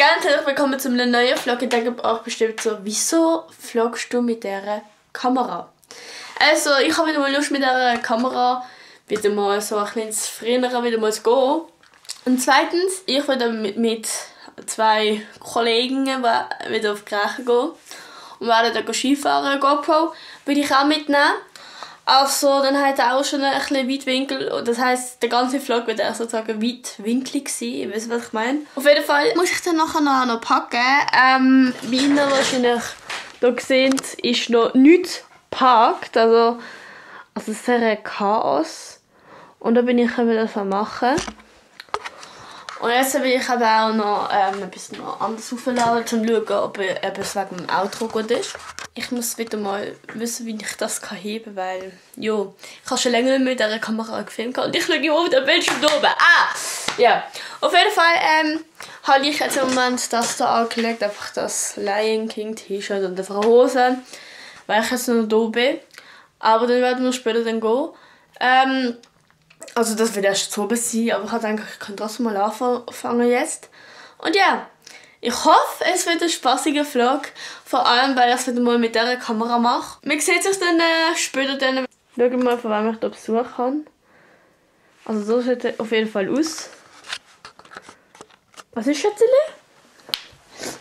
ganz herzlich willkommen zu einem neuen Vlog. Ich denke auch bestimmt so, wieso vlogst du mit dieser Kamera? Also, ich habe wieder mal Lust mit dieser Kamera wieder mal so ein kleines Früher wieder mal zu gehen. Und zweitens, ich werde mit zwei Kollegen wieder auf die Grächen gehen und werden dann Skifahren. GoPro würde ich auch mitnehmen. Also, dann hat er auch schon ein bisschen Weitwinkel. Das heisst, der ganze Vlog wird auch sozusagen weitwinklig sein. Ihr wisst, was ich meine. Auf jeden Fall muss ich dann nachher noch packen. Wie ihr wahrscheinlich hier seht, ist noch nichts gepackt. Also es ist sehr Chaos. Und da bin ich eben das am machen. Und jetzt will ich eben auch noch ein bisschen anders aufladen, um zu schauen, ob es wegen dem Outro gut ist. Ich muss wieder mal wissen, wie ich das heben kann, weil jo, ich habe schon länger nicht mit dieser Kamera gefilmt und ich schaue immer auf den Bildschirm oben. Ja. Auf jeden Fall habe ich jetzt im Moment das hier angelegt, einfach das Lion King T-Shirt und eine Hose, weil ich jetzt noch da bin. Aber dann werden wir später dann gehen. Also das wird erst so sein, aber ich denke, ich kann trotzdem mal anfangen jetzt. Und ja, ich hoffe, es wird ein spaßiger Vlog. Vor allem, weil ich es wieder mal mit dieser Kamera mache. Man sieht sich dann später. Schauen wir mal, von wem ich da Besuch habe. Also so sieht es auf jeden Fall aus. Was ist Schätzchen?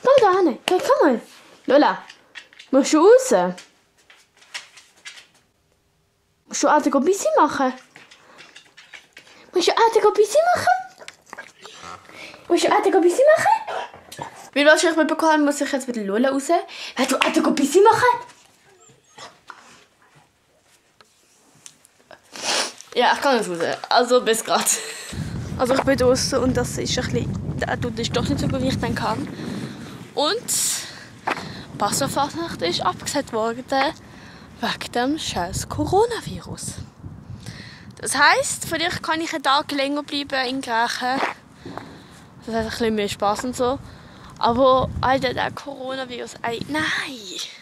Da hinten. Okay, komm mal. Lola, musst du raus? Musst du auch ein bisschen machen? Musst du auch ein bisschen machen? Musst du auch ein bisschen machen? Wie wahrscheinlich mitbekommen, muss ich jetzt wieder Lola raus. Willst du auch ein bisschen machen? Ja, ich kann nicht raus. Also bis gerade. Also ich bin draußen und das ist ein bisschen... Das ist doch nicht so gut, wie ich denken kann. Und die Passovernacht ist abgesagt worden wegen dem scheiß Coronavirus. Das heisst, vielleicht kann ich einen Tag länger bleiben in Grächen. Das hat ein bisschen mehr Spaß und so. Aber Alter, der Coronavirus, ey, nein!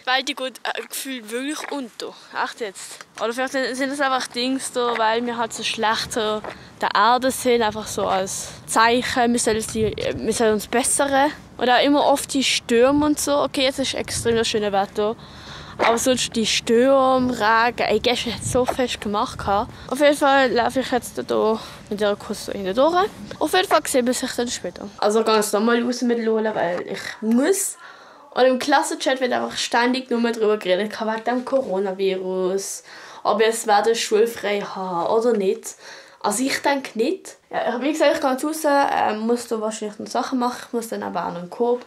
Weil die gut gefühlt wirklich unter. Echt jetzt. Oder vielleicht sind das einfach Dinge, so, weil wir halt so schlecht so der Erde sind, einfach so als Zeichen, wir sollen uns bessern. Oder auch immer oft die Stürme und so. Okay, jetzt ist extrem das schöne Wetter. Aber sonst die Stürme, Regen, ey, gestern hat es so fest gemacht. Auf jeden Fall laufe ich jetzt hier mit dieser Kusse hinten durch. Auf jeden Fall sehen wir sich dann später. Also gehe ich nochmal raus mit Lola, weil ich muss. Und im Klassenchat wird einfach ständig nur darüber geredet, wegen dem Coronavirus. Ob wir es werden schulfrei haben oder nicht. Also ich denke nicht. Ja, wie gesagt, ich gehe jetzt raus, muss da wahrscheinlich noch Sachen machen. Ich muss dann aber auch noch einen Korb,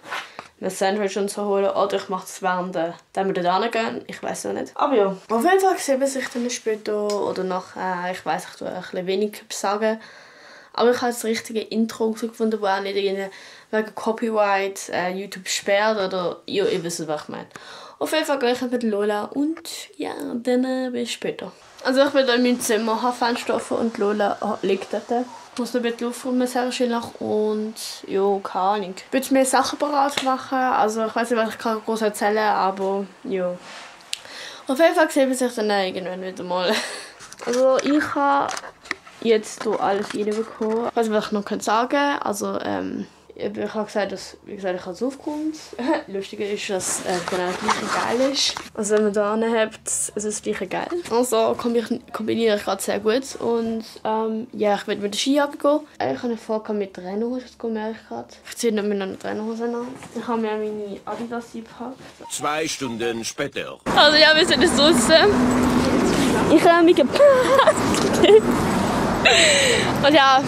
ein Sandwich und so holen. Oder ich mache es während wir da hingehen. Ich weiß noch nicht. Aber ja, auf jeden Fall sehen wir sich dann später oder nachher. Ich weiß, ich tue ein bisschen wenig sagen. Aber ich habe das richtige Intro gefunden, wo auch nicht wegen Copyright YouTube sperrt oder ja, ihr wisst, was ich meine. Auf jeden Fall gehe ich mit Lola und ja, dann bis später. Also ich bin in meinem Zimmer, habe Fenster offen und Lola liegt dort. Ich muss noch ein bisschen aufräumen, sehr schön und ja, keine Ahnung. Ich würde mir Sachen bereit machen, also ich weiß nicht, was ich groß erzählen kann, aber ja. Auf jeden Fall sehen wir sich dann irgendwann wieder mal. Also ich habe jetzt hier alles reinbekommen. Ich weiß nicht, was ich noch sagen kann. Also ich habe gesagt, dass ich habe es aufgeräumt. Lustig ist, dass genau das gleiche geil ist. Also wenn man da habt, ist es gleiche geil. Also kombiniere ich gerade sehr gut. Und ja, ich werde mit der Skijacke gehen. Ich habe vor, mit Trainerhose zu gehen, merke ich gerade. Ich ziehe mir noch eine Trainerhose an. Ich habe mir meine Adidas gepackt. 2 Stunden später. Also ja, wir sind jetzt draußen. Ich habe mich gepackt. Und ja,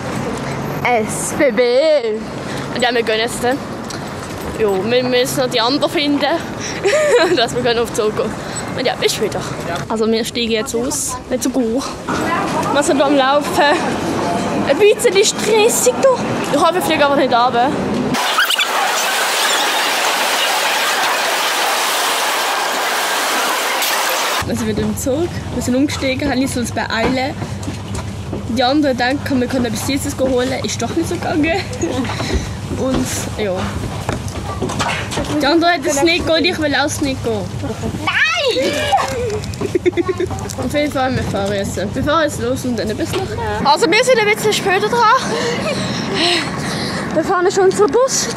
SBB. Und ja, wir gehen jetzt. Ja, wir müssen noch die anderen finden, dass wir auf den Zug gehen. Und ja, bis später. Also wir steigen jetzt aus, nicht so gut. Wir sind hier am Laufen. Ein bisschen stressig hier. Ich hoffe, wir fliegen aber nicht runter. Wir sind wieder im Zug. Wir sind umgestiegen, haben uns beeilen. Die anderen denken, wir können etwas Süßes holen. Ist doch nicht so gegangen. Und ja. Die anderen hätten es nicht gehen, ich will auch nicht gehen. Nein! Auf jeden Fall, wir fahren jetzt. Wir fahren jetzt los und dann bis nachher. Also wir sind ein bisschen später dran. Wir fahren schon zum Bus.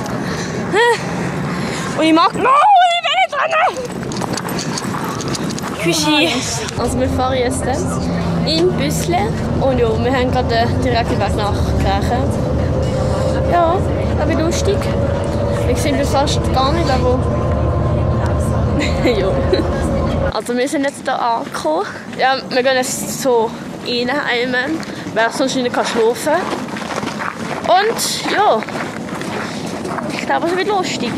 Und ich mag... No, ich bin nicht dran! Küche. Also wir fahren jetzt in Büssle. Und ja, wir haben gerade den direkten Weg nach Grächen. Ja, aber lustig. Ich sehe fast gar nicht, aber... ja. Also wir sind jetzt hier angekommen. Ja, wir gehen jetzt so reinheimen, weil ich sonst nicht schlafen kann. Und ja, ich glaube, es wird lustig.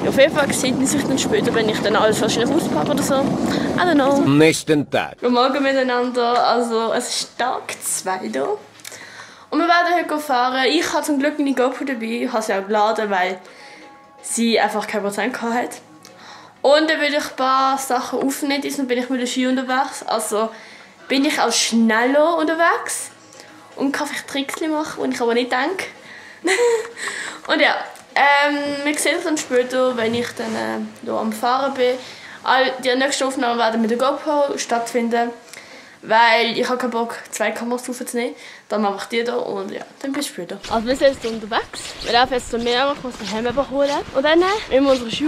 Ja, auf jeden Fall sehen sich dann später, wenn ich dann alles wahrscheinlich auspacke oder so. I don't know. Am nächsten Tag. Guten Morgen miteinander. Also es ist Tag 2 hier. Und wir werden heute fahren. Ich habe zum Glück meine GoPro dabei. Ich habe sie auch geladen, weil sie einfach kein Prozent hatte. Und dann will ich ein paar Sachen aufnehmen. Diesmal bin ich mit der Ski unterwegs. Also bin ich auch schneller unterwegs. Und kann vielleicht Tricks machen, die ich aber nicht denke. Und ja, wir sehen uns dann später, wenn ich dann hier am Fahren bin. Die nächsten Aufnahmen werden mit der GoPro stattfinden. Weil ich habe keinen Bock, 2 Kameras aufzunehmen. Dann mache ich die hier und ja, dann bis später. Also wir sind jetzt unterwegs. Wir laufen jetzt zu mir, ich muss den Helm holen. Und dann müssen wir unsere Ski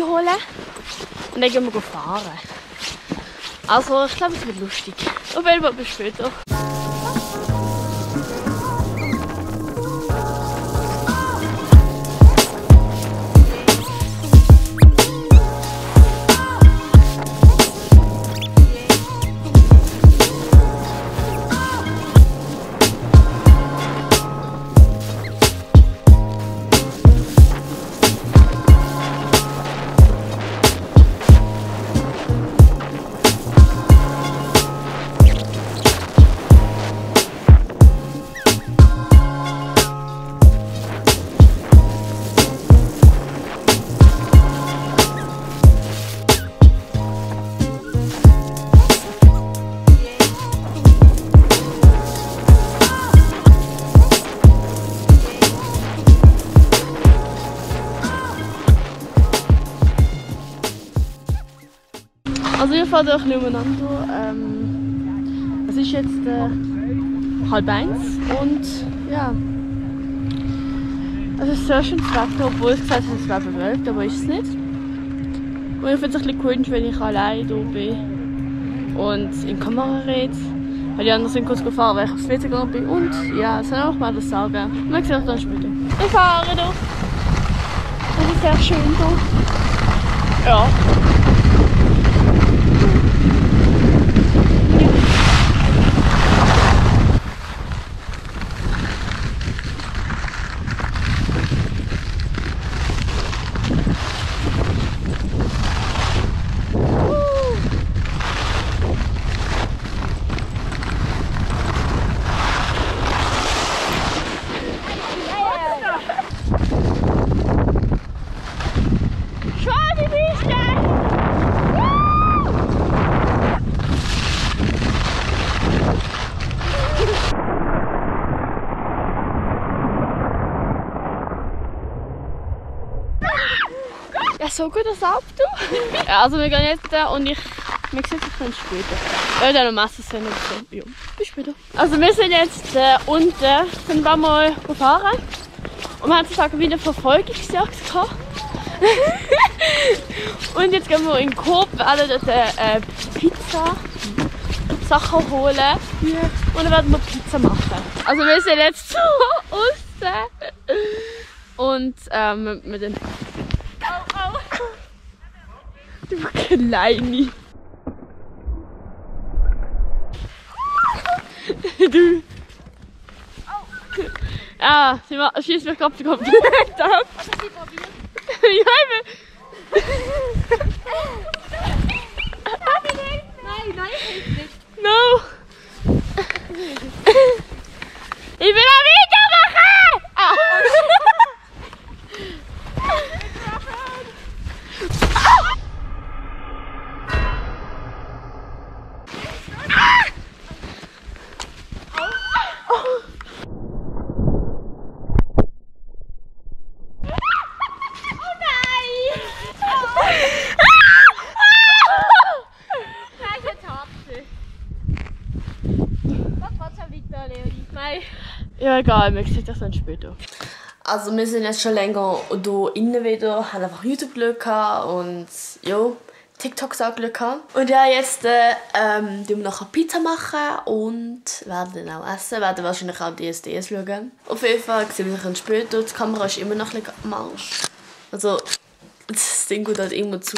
holen. Und dann gehen wir fahren. Also ich glaube, es wird lustig. Auf jeden Fall bis später. Also wir fahren durch nebeneinander. Es ist jetzt 12:30 und ja, es ist sehr schönes Wetter, obwohl ich gesagt habe, es wäre bewölkt, aber ist es nicht. Und ich finde es ein bisschen cringe, wenn ich allein hier bin und in die Kamera rede. Weil die anderen sind kurz gefahren, weil ich aufs WC gegangen bin. Und ja, es soll auch mal das sagen. Wir sehen uns dann später. Wir fahren hier. Es ist sehr schön hier. Ja. Ja, so gut das Auto. Ja, also wir gehen jetzt und wir sehen uns dann später. Weil dann noch Masse sind und so. Ja, bis später. Also wir sind jetzt unten, sind wir mal gefahren. Und wir haben sozusagen wieder eine Verfolgungsjagd gehabt. Und jetzt gehen wir in den Coop, alle dort Pizza-Sachen holen. Yeah. Und dann werden wir Pizza machen. Also wir sind jetzt so außen. Und mit den... Oh. Du Kleine. Du. Ah, sie schießt mich gerade komplett ab. Hast du sie probiert? Ja, Nein, hilft nicht. no. Ich will auch weitermachen! Ah. Ja, egal, wir sehen das dann später. Also wir sind jetzt schon länger hier innen wieder, haben einfach YouTube geschaut und ja, TikToks angeschaut. Und ja, jetzt tun wir nachher Pizza machen und werden dann auch essen, werden wahrscheinlich auch DSDS schauen. Auf jeden Fall sehen wir uns später, die Kamera ist immer noch ein bisschen am Arsch. Also das Ding geht halt immer zu.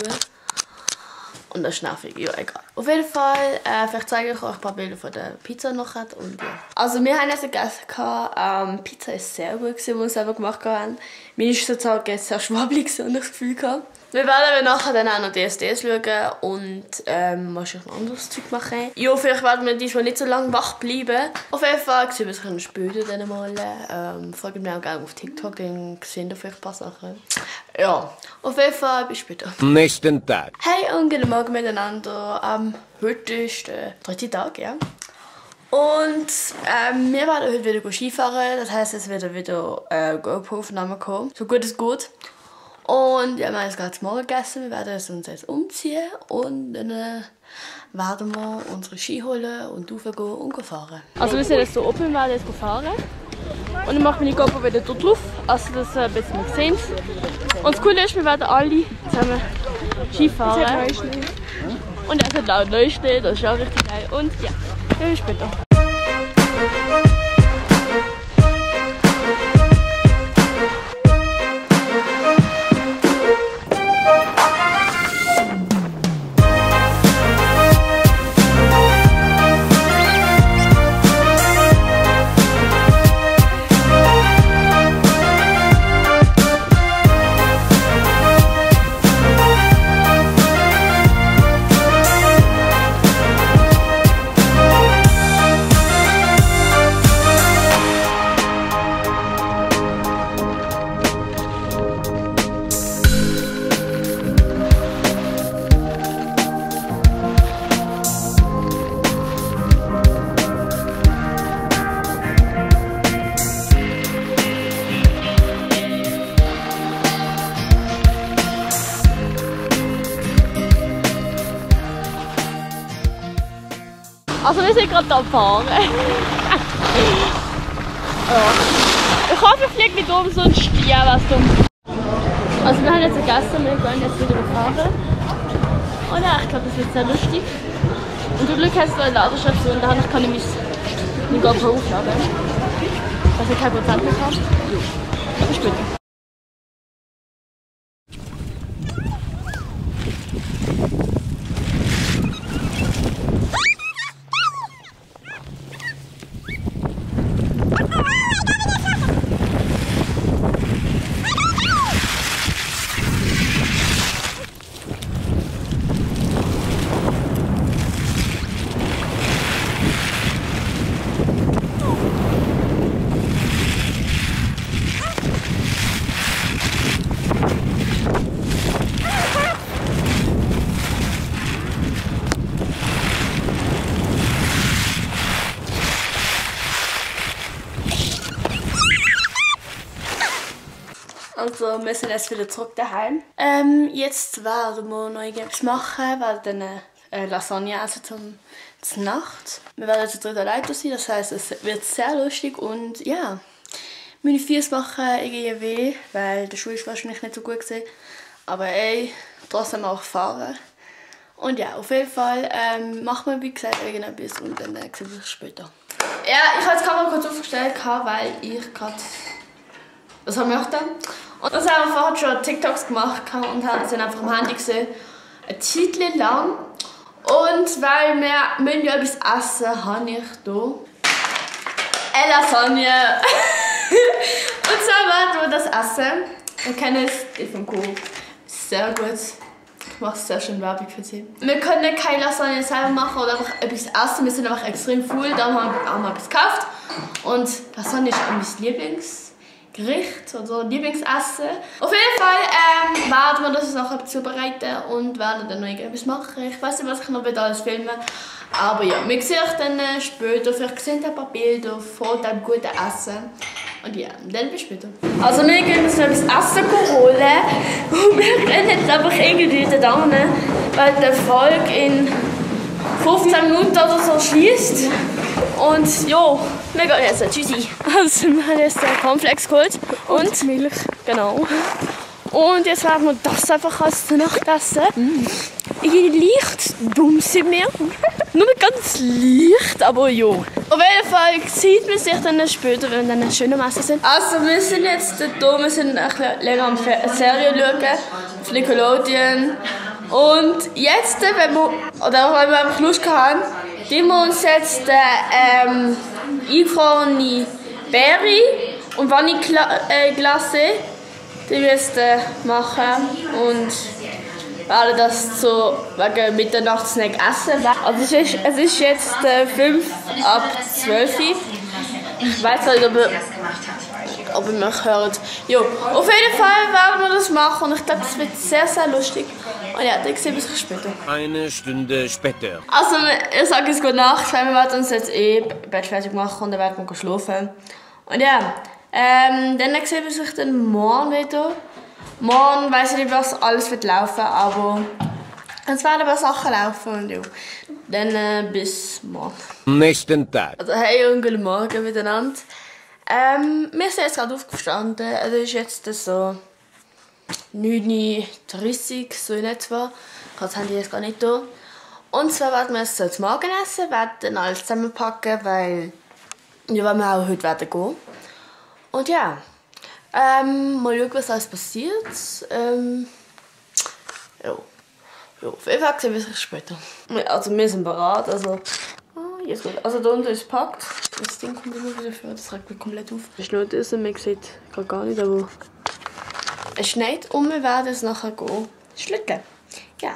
Und das ist nervig, ja egal. Auf jeden Fall, vielleicht zeige ich euch ein paar Bilder von der Pizza noch. Und ja. Also wir haben jetzt gegessen. Pizza ist sehr gut, die wir selber gemacht haben. Mir ist sozusagen sehr schwabbelig, so ich das Gefühl gehabt. Wir werden nachher dann auch noch DSDS schauen und wahrscheinlich noch anderes Zeug machen. Ja, vielleicht werden wir diesmal nicht so lange wach bleiben. Auf jeden Fall sehen wir uns später dann mal. Folgt mir auch gerne auf TikTok, dann sehen wir vielleicht ein paar Sachen. Ja, auf jeden Fall bis später. Nächsten Tag. Hey und guten Morgen miteinander. Heute ist der 3. Tag, ja. Und wir werden heute wieder Skifahren. Das heisst, es wird wieder GoPro-Aufnahmen kommen. So gut es geht. Und ja, wir haben jetzt gerade morgen gegessen. Wir werden uns jetzt umziehen und dann werden wir unsere Ski holen und raufgehen und fahren. Also wir sind jetzt hier oben, wir werden jetzt fahren. Und dann mache ich meine GoPro wieder dort drauf, also das ein bisschen mit sehen. Und das Coole ist, wir werden alle zusammen Ski fahren. Und es hat auch Neuschnee, das ist auch richtig geil. Und ja, bis später. Also wir sind gerade am Fahren. Ja. Ich hoffe, ich fliege nicht um, sonst ja, was dumm. Also wir haben jetzt gegessen, wir gehen jetzt wieder fahren. Und ja, ich glaube, das wird sehr lustig. Und du Glück hast du eine Ladestation, da kann ich meine GoPro aufladen. Dass ich kein Prozent mehr habe. Ja. Bis später. Also wir sind jetzt wieder zurück daheim. Jetzt werden wir noch etwas machen, wir werden Lasagne essen zur Nacht. Wir werden zu dritt alleine sein, das heisst, es wird sehr lustig und ja, meine Füße machen irgendwie weh, weil der Schuh ist wahrscheinlich nicht so gut gewesen. Aber ey, trotzdem auch fahren. Und ja, auf jeden Fall machen wir wie gesagt irgendetwas und dann sehen wir uns später. Ja, ich habe die Kamera kurz aufgestellt, weil ich gerade das haben wir auch dann. Und das haben wir vorher schon TikToks gemacht und sind einfach am Handy gesehen. Eine Zeit lang. Und weil wir müssen ja etwas essen, habe ich hier eine Lasagne. Und so werden wir das essen. Wir kennen es vom Coop. Sehr gut. Ich mache sehr schön Werbung für sie. Wir können keine Lasagne selber machen oder einfach etwas essen. Wir sind einfach extrem full. Dann haben wir etwas gekauft. Und Lasagne ist mein Lieblingsgericht oder Lieblingsessen. Auf jeden Fall werden wir das nachher zubereiten und werden dann noch etwas machen. Ich weiß nicht, was ich noch alles filmen will. Aber ja, wir sehen euch dann später. Vielleicht seht ihr ein paar Bilder von dem guten Essen. Und ja, dann bis später. Also wir gehen uns noch etwas Essen holen. Und wir gehen jetzt einfach irgendwie da hin, weil die Folge in 15 Minuten oder so schließt. Und ja, wir gehen jetzt. Tschüssi. Also wir haben jetzt Cornflakes geholt. Und Milch. Genau. Und jetzt werden wir das einfach als Nacht essen. Leicht dumm sind wir. Nur ganz leicht, aber ja. Auf jeden Fall sieht man sich dann später, wenn wir dann schön am Essen sind. Also wir sind jetzt hier, wir sind ein bisschen länger am Serie schauen, auf Nickelodeon. Und jetzt, wenn wir einfach Lust haben, nehmen wir uns jetzt eingefrorene Beere und Vanilleglace, die wir jetzt machen und werden das so wegen Mitternachtssnack essen. Also es ist jetzt 5 ab 12 Uhr. Ich weiß nicht, ob ihr mich hört. Ja, auf jeden Fall werden wir das machen und ich glaube, das wird sehr, sehr lustig. Und ja, dann sehen wir uns später. Eine Stunde später. Also, ich sage jetzt gute Nacht, weil wir werden uns jetzt Bett fertig machen und dann werden wir schlafen. Und ja, dann sehen wir sich dann morgen wieder. Morgen weiss ich nicht, was alles wird laufen, aber es werden ein paar Sachen laufen und ja. Dann bis morgen. Nächsten Tag. Also hey und guten Morgen miteinander. Wir sind jetzt gerade aufgestanden. Es ist jetzt so 9:30 Uhr, so in etwa. Ich habe das Handy jetzt gar nicht da. Und zwar werden wir jetzt zum Morgen essen, werden alles zusammenpacken, weil ja, wir auch heute werden gehen. Und ja. Mal schauen, was alles passiert. Ja, auf jeden Fall sehen wir uns später. Also wir sind bereit. Also, jetzt gut. Also da unten ist gepackt. Das Ding kommt immer wieder vor, das regt mich komplett auf. Es schneit es, man sieht gar nicht, aber es schneit und wir werden es nachher gehen schlitteln. Ja,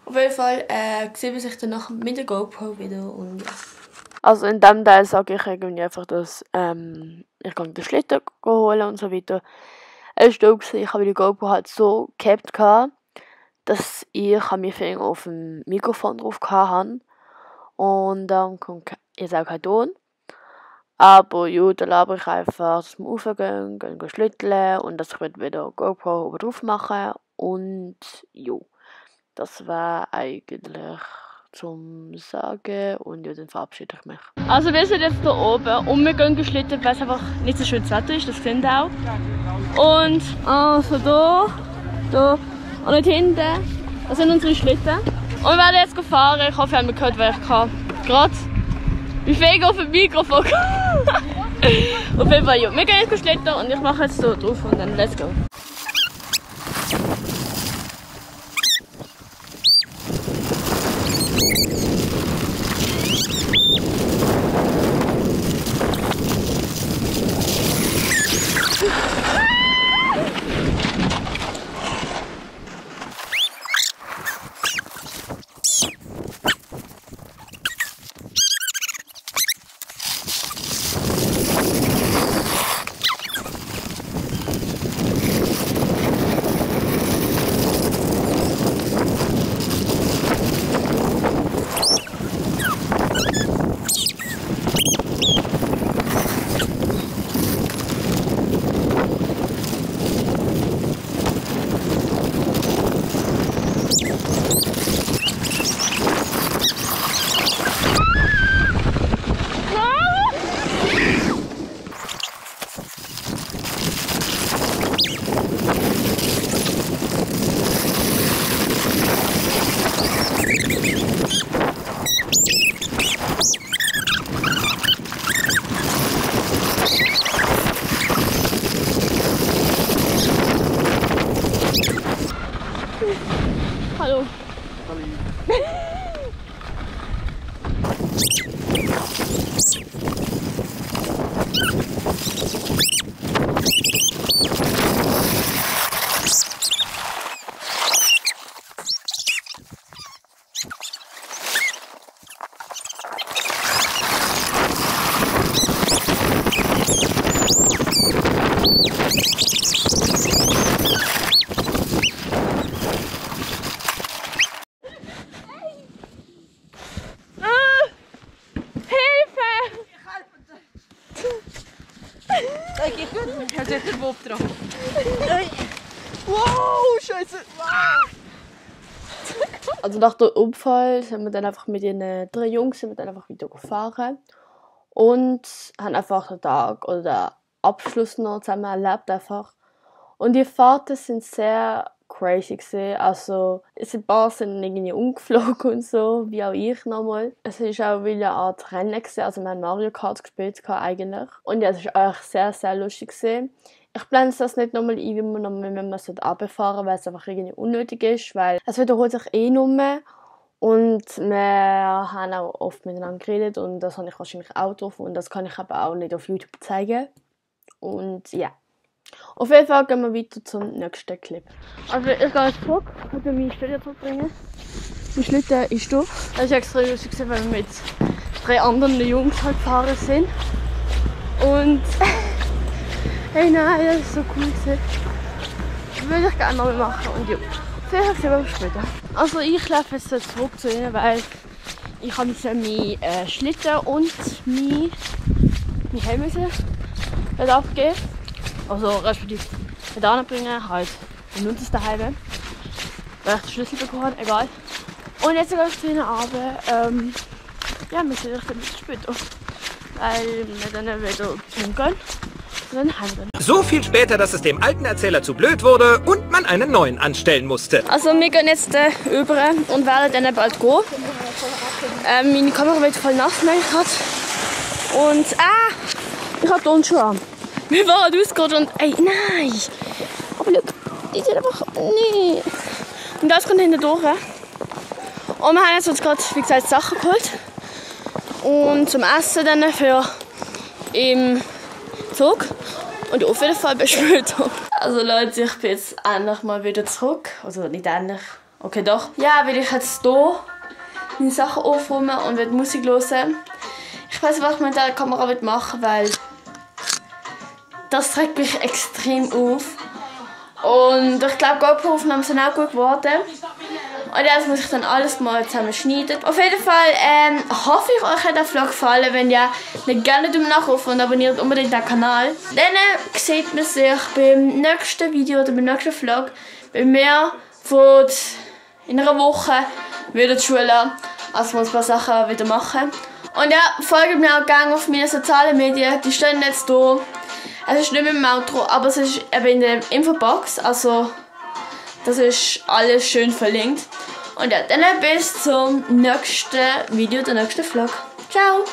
auf jeden Fall sehen wir sich dann nachher mit der GoPro wieder und ja. Also in dem Teil sage ich irgendwie einfach, dass ich den Schlitten holen und so weiter. Es war da, ich habe die GoPro halt so gehabt, dass ich meinen Finger auf dem Mikrofon drauf hatte. Und dann kommt jetzt auch kein Ton. Aber ja, dann laber ich einfach, dass wir raufgehen, gehen schlitteln und dass ich wieder GoPro oben drauf mache. Und ja, das war eigentlich zum Sagen und ja, dann verabschiede ich mich. Also wir sind jetzt hier oben und wir gehen geschlitten, weil es einfach nicht so schönes Wetter ist, das sehen wir auch. Und also da und dort hinten, das sind unsere Schlitten. Und wir werden jetzt fahren, ich hoffe, ihr habt mich gehört, weil ich kann gerade mein Finger auf dem Mikrofon. Auf jeden Fall, ja. Wir gehen jetzt schlitten und ich mache jetzt hier drauf und dann let's go. Hallo. Er zit er boven erop. Wow, scheiße. Wow. Also nach dem Unfall sind wir dann einfach mit den 3 Jungs sind wir dann einfach wieder gefahren. und haben einfach den Tag oder den Abschluss noch zusammen erlebt einfach. Und die Fahrten sind sehr crazy gewesen. Also ein paar sind irgendwie umgeflogen und so, wie auch ich nochmal. Es war auch wie eine Art Rennen gewesen. Also wir haben Mario Kart gespielt eigentlich. Und ja, es war eigentlich sehr, sehr lustig gewesen. Ich blende das nicht nochmal ein, wie man nochmal runterfahren, weil es einfach irgendwie unnötig ist, weil es wiederholt sich eh nur. Und wir haben auch oft miteinander geredet und das habe ich wahrscheinlich auch drauf und das kann ich aber auch nicht auf YouTube zeigen. Und ja. Auf jeden Fall gehen wir weiter zum nächsten Clip. Also ich gehe jetzt zurück, ich will meinen Schlitten zurückbringen. Mein Schlitten ist da. Das ist extra lustig, weil wir mit 3 anderen Jungs halt gefahren sind. Und hey nein, das ist so cool gewesen. Das würde ich gerne mal machen und ja. Vielleicht sehen wir uns später. Also ich laufe jetzt zurück zu ihnen, weil ich habe meinen Schlitten und mein Helm abgeben. Also respektive mit anbringen, halt in uns daheim. Weil ich den Schlüssel bekommen habe, egal. Und jetzt gehe ich zu ihnen runter. Ja, wir sehen uns dann wieder später. Weil wir dann wieder gehen. So viel später, dass es dem alten Erzähler zu blöd wurde und man einen neuen anstellen musste. Also wir gehen jetzt über und werden dann bald gehen. Meine Kamera wird voll nass, merke ich gerade. Und ich habe Turnschuhe an. Wir waren rausgegangen und ey, nein! Aber schau, die sind einfach, nee. Und das kommt hinten durch. Und wir haben jetzt uns gerade, wie gesagt, Sachen geholt. Und zum Essen dann für im Zug. Und auf jeden Fall bis später. Also Leute, ich bin jetzt endlich mal wieder zurück. Also nicht endlich. Okay, doch. Ja, will ich jetzt hier meine Sachen aufräumen und will Musik hören. Ich weiß nicht, was ich mit der Kamera machen will, weil das trägt mich extrem auf. Und ich glaube, GoPro-Aufnahmen sind auch gut geworden. Und jetzt muss ich dann alles mal zusammen schneiden. Auf jeden Fall hoffe ich, euch hat der Vlog gefallen. Wenn ja, dann gerne Daumen nach oben und abonniert unbedingt den Kanal. Dann sieht man sich beim nächsten Video oder beim nächsten Vlog. Bei mir wird in einer Woche wieder die Schule. Also muss ein paar Sachen wieder machen. Und ja, folgt mir auch gerne auf meine sozialen Medien. Die stehen jetzt hier. Es ist nicht mit dem Outro, aber es ist eben in der Infobox. Also das ist alles schön verlinkt. Und ja, dann bis zum nächsten Video, der nächsten Vlog. Ciao!